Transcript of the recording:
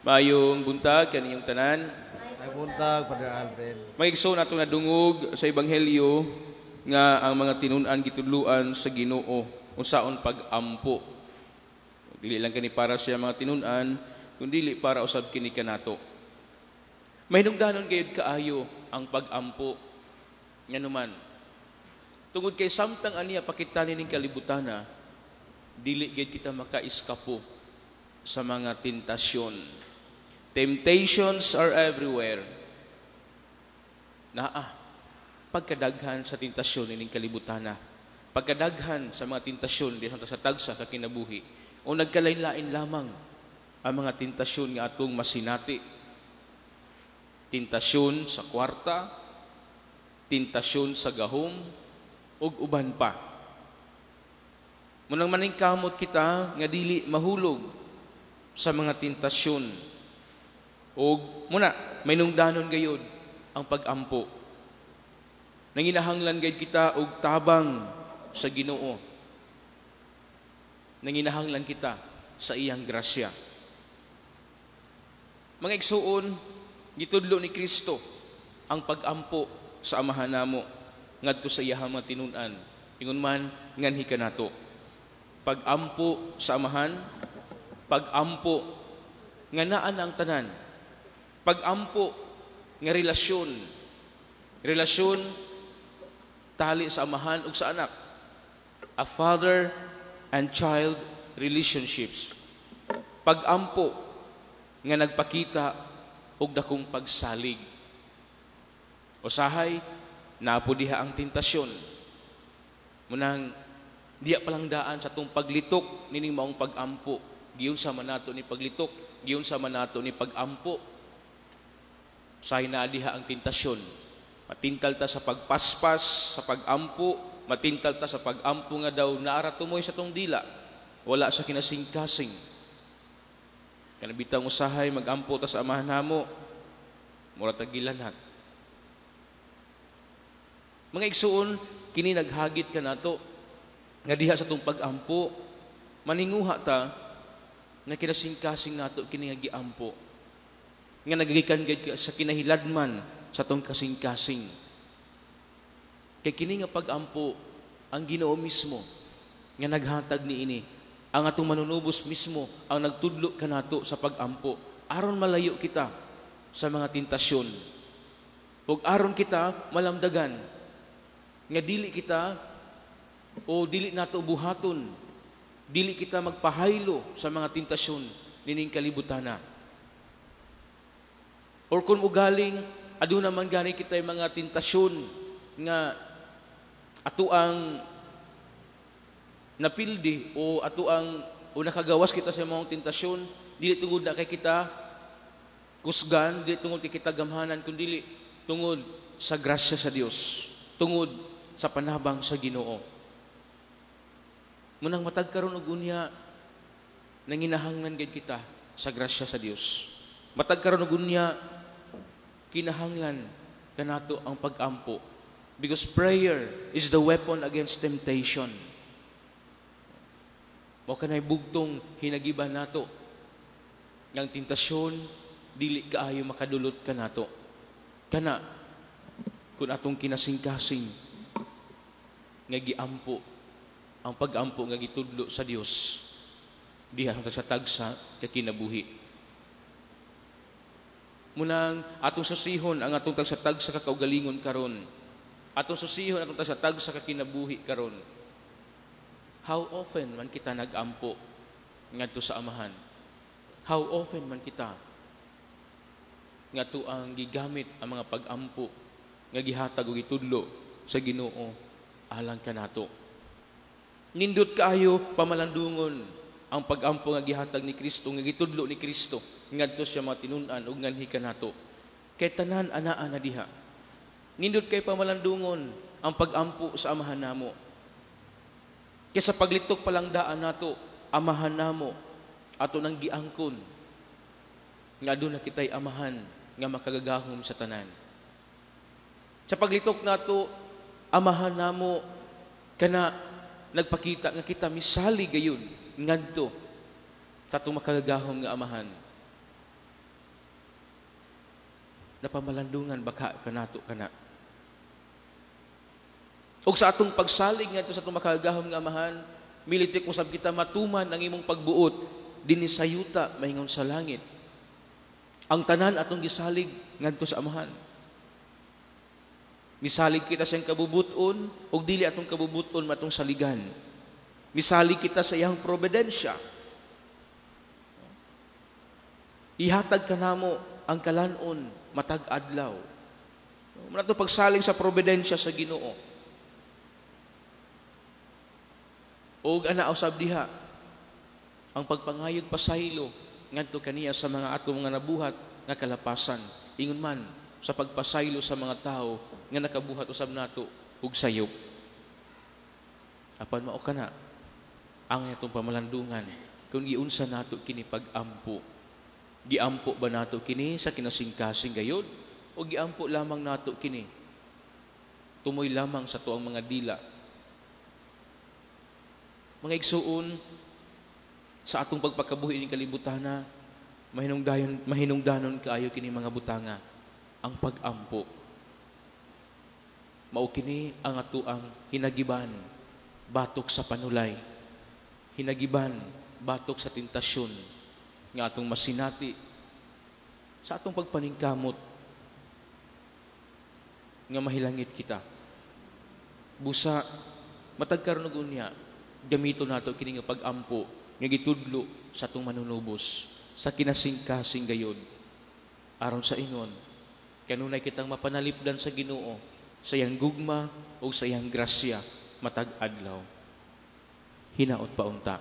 Maayong buntag kaninyong tanan. Maayong buntag, Father Alvin. Mga igsoon, atong nadungog sa ebanghelyo nga ang mga tinun-an gitudluan sa Ginoo unsaon pag-ampo. Dili lang kini para sa mga tinun-an, kundi para usab kini kanato. Mahinungdanon gayud kaayo ang pag-ampo, nganuman tungod kay samtang aniya pa kita nining kalibutana, dili gayud kita makaiskapo sa mga tentasyon. Temptations are everywhere. Naa pagkadaghan sa tentasyon ining kalibutana. Pagkadaghan sa mga tentasyon diha sa tagsa ka kinabuhi. O nagkalain-lain lamang ang mga tentasyon nga atong masinati. Tentasyon sa kwarta, tentasyon sa gahom, ug uban pa. Munang maningkamot kita nga dili mahulog sa mga tentasyon. Og muna, mahinungdanon gayud ang pag-ampo. Nanginahanglan gayud kita og tabang sa Ginoo. Nanginahanglan kita sa iyang grasya. Mga igsuon, gitudlo ni Kristo ang pag-ampo sa Amahan namo ngadto sa iyahang mga tinun-an. Ingon man nganhi kanato. Pag-ampo sa Amahan, pag-ampo nga naa na ang tanan. Pag-ampo nga relasyon. Relasyon tali sa amahan ug sa anak. A father and child relationships. Pag-ampo nga nagpakita og dakong pagsalig. Usahay, naa po diha ang tentasyon. Munang diya palang daan sa atong paglitok nining maong pag-ampo. Giunsa man nato ni paglitok, giunsa man nato ni pag-ampo. Usahay naa diha ang tentasyon. Matintal ta sa pagpaspas, sa pag-ampo, matintal ta sa pag-ampo nga daw naa ra tumoy sa tong dila. Wala sa kinasingkasing. Kanabitang usahay mag-ampo ta sa Amahan namo, mura ta gilanhat. Mga igsuon, kini naghagit kanato nga diha sa tong pag-ampo, maninguha ta nga kinasingkasing nato kini nga giampo, nga nagagikan gayud sa kinahiladman sa tong kasing-kasing. Kay kini nga pag-ampo, ang Ginoo mismo nga naghatag niini, ang atong manunubos mismo ang nagtudlo kanato sa pag-ampo aron malayo kita sa mga tentasyon ug aron kita malamdagan nga dili kita o dili nato buhaton, dili kita magpahaylo sa mga tentasyon nining kalibutana. Or kung ugaling aduna man gani kita mga tentasyon nga ato ang napildi o ato ang o nakagawas kita sa mga tentasyon, dili tungod na kay kita kusgan, dili tungod kay kita gamhanan, kundi tungod sa grasya sa Dios, tungod sa panabang sa Ginoo. Munang matag karon og unya, nanginahanglan gid kita sa grasya sa Dios. Matag karon og unya, kinahanglan kanato ang pag-ampo, because prayer is the weapon against temptation. Mao kanay bugtong hinagiban nato ng tentasyon dili kaayo makadulot kanato. Kana kung atong kinasingkasing nga giampo ang pag-ampo nga gitudlo sa Dios diha sa tagsa ka kinabuhi. Munang atong susihon ang atong tagsa-tagsa ka kaugalingon karon. Atong susihon atong tagsa-tagsa ka kinabuhi karon. How often man kita nag-ampo ngadto sa Amahan? How often man kita ngadto ang gigamit ang mga pag-ampo nga gihatag o gitudlo sa Ginoo alang kanato? Nindot kaayo pamalandungon ang pag-ampo nga gihatag ni Kristo, nga gitudlo ni Kristo ngadto siya mga tinun-an ug nganhi kanato. Kay tanan anaa na diha. Nindot kay pamalandungon ang pag-ampo sa Amahan namo. Kay sa paglitok palang daan nato, Amahan namo, ato nang giangkon nga aduna kitay Amahan nga makagagahom sa tanan. Sa paglitok nato, Amahan namo, kana nagpakita nga kita misali gayud ngadto sa atong makagagahom nga Amahan. Napamalandungan baka kanato kana. Og sa atong pagsalig ngadto sa atong makagagahom nga Amahan, militik usab kita, matuman ang imong pagbuot dinhi sa yuta maingon sa langit. Ang tanan atong gisalig ngadto sa Amahan. Misalig kita sa iyang kabubuton ug dili atong kabubuton matong saligan. Misalig kita sa iyang providensya. Ihatag kanamo ang kalanon matag adlaw. Muna ito pagsalig sa providensya sa Ginoo. Og ana usab diha ang pagpangayod pasaylo ngadto kaniya sa mga atong mga nabuhat nga kalapasan. Ingon man sa pagpasaylo sa mga tao nga nakabuhat usab nato og sayop. Apan mao kana ang atong pamalandungan kung giunsa nato kini pag-ampo. Giampo ba nato kini sa kinasingkasing gayod o giampo lamang nato kini tumoy lamang sa tuang mga dila? Mga igsuon, sa atong pagpakabuhi ning kalibutana, mahinungdanon kaayo kini mga butanga, ang pag-ampo. Mao kini ang atoang hinagiban batok sa panulay, hinagiban batok sa tentasyon nga atong masinati sa atong pagpaningkamot nga mahilangit kita. Busa matag karon og unya, gamito nato kini nga pag-ampo nga gitudlo sa atong manunubos sa kinasingkasing gayod, aron sa ingon kanunay kitang mapanalipdan sa Ginoo sa iyang gugma o sa iyang grasya matag adlaw. Hinaot pa unta.